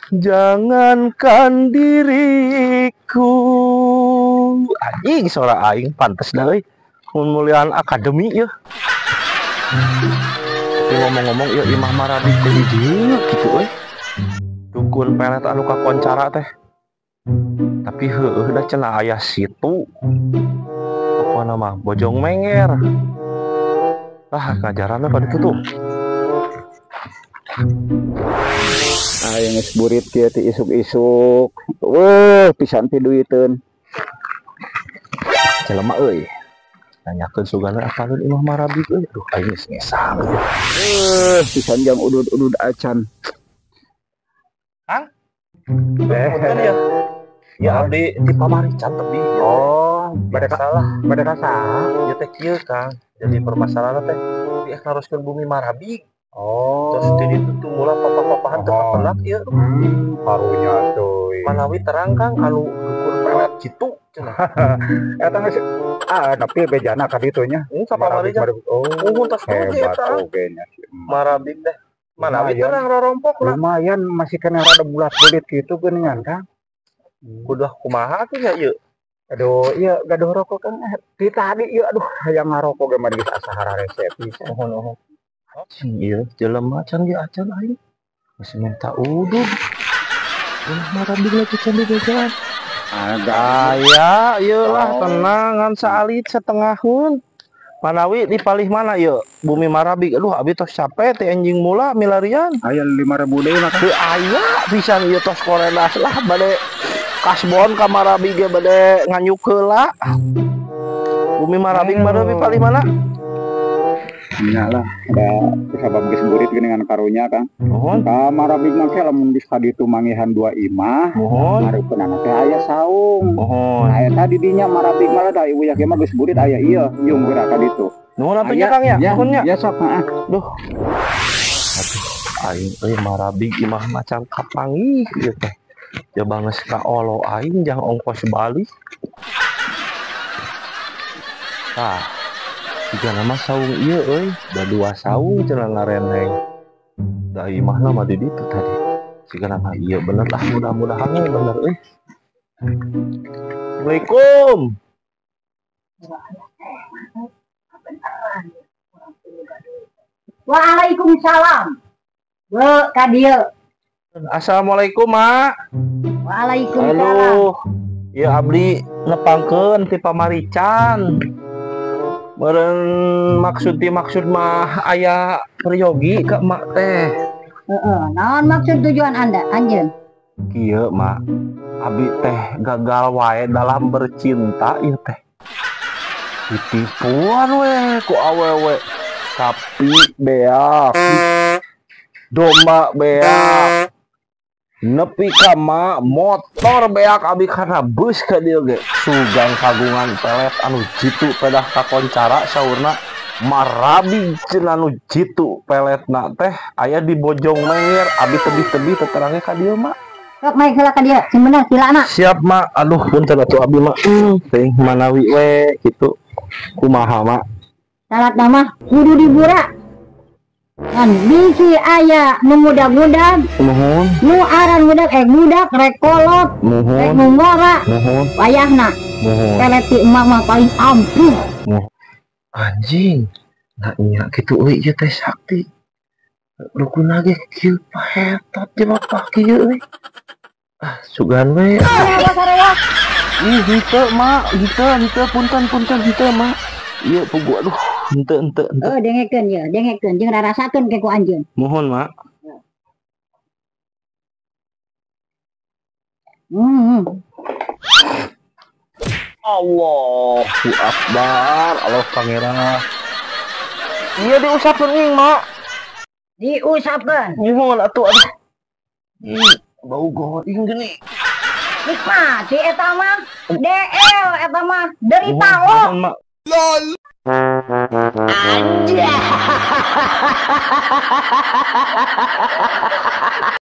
Jangankan diriku. Anjing suara aing pantes dah euy. Mun akademi ya. Tapi ngomong-ngomong ieu imah Marabig teh di dieu kitu euy. Dukun pelet anu kakoncara teh. Tapi heueuh da cenah aya situ. Pokona mah Bojong Menger. Ah, ngajaranna pada tutup. Aing geus burit kieu ti isuk-isuk. Weuh, pisan ti duiteun. Jelema euy. Nanyakeun sugana apaleun imah Marabig euy. Aduh, aing geus ngesang. Weuh, pisan jang udud-udud acan. Kang? Punten ya. Ya abdi ti Pamarican tebih. Oh, bade salah. Bade ka saha? Ieu teh kieu, Kang. Jadi permasalahan teh di naroskeun bumi Marabig. Oh. Terus di ditu tumula papa-papahan teu kapendak ieu. Karunya tuh. Manawi terang Kang anu dukun pelet kitu cenah. Eta geus tapi bejana ka ditu nya. Ka Pamarican. Oh, muhun tos oge eta. Oge nya. Marabig teh. Manawi terang rorompok lah. Lumayan masih kena rada bulat-bulit kitu geuningan Kang. Kudu kumaha tuh nya ieu? Aduh, iya gaduh rokok kan di tadi ieu aduh hayang ngarokok ge mah geus asa hararese pisan. Mohon. Cing ieu jelema can ge acan aing. Masih minta udud. Imah Marabig lagi can dibejan. Gaya ieu lah tenang ngan saalit setengahun. Manawi di palih mana ieu? Bumi Marabig. Aduh abi tos capek teh anjing mula milarian. Aya 5000 deui mah. Teu aya pisan ieu tos koredas lah bade kasbon ka Marabig ge bade nganyuk heula. Bumi Marabig bade di palih mana? Nya lah, da sabab geus burit geuningan karunya Kang. Nuhun. Ka Marabig mah ke lamun geus ka ditu manggihan dua imah. Nuhun. Hareupeunana teh aya saung. Nuhun. Aya tadi dinya Marabig mah da ieu ge mah geus burit aya ieu yung geura ka ditu. Nuhun atuh nya Kang ya. Nuhun nya. Ya sok heeh. Duh. Aduh, aing euy Marabig imah macan kapanggih ieu teh. Coba geus ka olo aing jang ongkos balik. Tah. Jika nama saung ieu euy, da dua saung cenah ngareneng. Da imahna mah di ditu tadi. Jika nama ieu bener lah, mudah-mudahan we bener euy. Assalamualaikum. Waalaikumsalam. Be ka dieu. Assalamualaikum, Mak. Waalaikumsalam. Halo. Ieu abdi nepangkeun ti Pamarican. Meureun maksud ti maksud mah aya peryogi ka emak teh. Heeh, naon maksud tujuan Anda anjeun? Kieu, Mak. Abi teh gagal wae dalam bercinta ieu teh. Ditipuan we ku awewe. Sapi beak, domba beak, nepi ka ma motor beak abi kana bus ka dieu ge. Sugan kagungan pelet anu jitu pedah kakoncara saurna Marabig cenah anu jitu peletna teh aya di Bojong Menger abi tebih-tebih teterangnya ka dieu mak. Sok naik heula ka dieu, sing bener silana. Siap mak. Aduh punten atuh abi mak. Teuing manawi we kitu. Kumaha mak? Salatna mah kudu dibura. Kan bisi aya nu mudag-mudag. Nuhun. Nu aran mudag mudag rek kolot. Nuhun. Rek nu ngora. Nuhun. Wayahna. Nuhun. Pelet ti emak mah paling ampuh. Nuhun. Anjing. Nah nya kitu euy ieu teh sakti. Dukuna ge kieu pahetot jeung apa kieu euy. Ah sugan we. Ih henteu mak, henteu punten henteu mak. Ieu pugu aduh henteu. Oh dengekeun ieu, dengekeun jeung rarasakeun ke ku anjeun. Mohon mak. Allahu Akbar, Allah Pangeran. Iya diusapkeun ing mak. Diusapkeun. Mohon atuh aduh. Ih, bau goreng geuning. Nikmat si eta mah. DL eta mah derita lo. Lol. Anjay.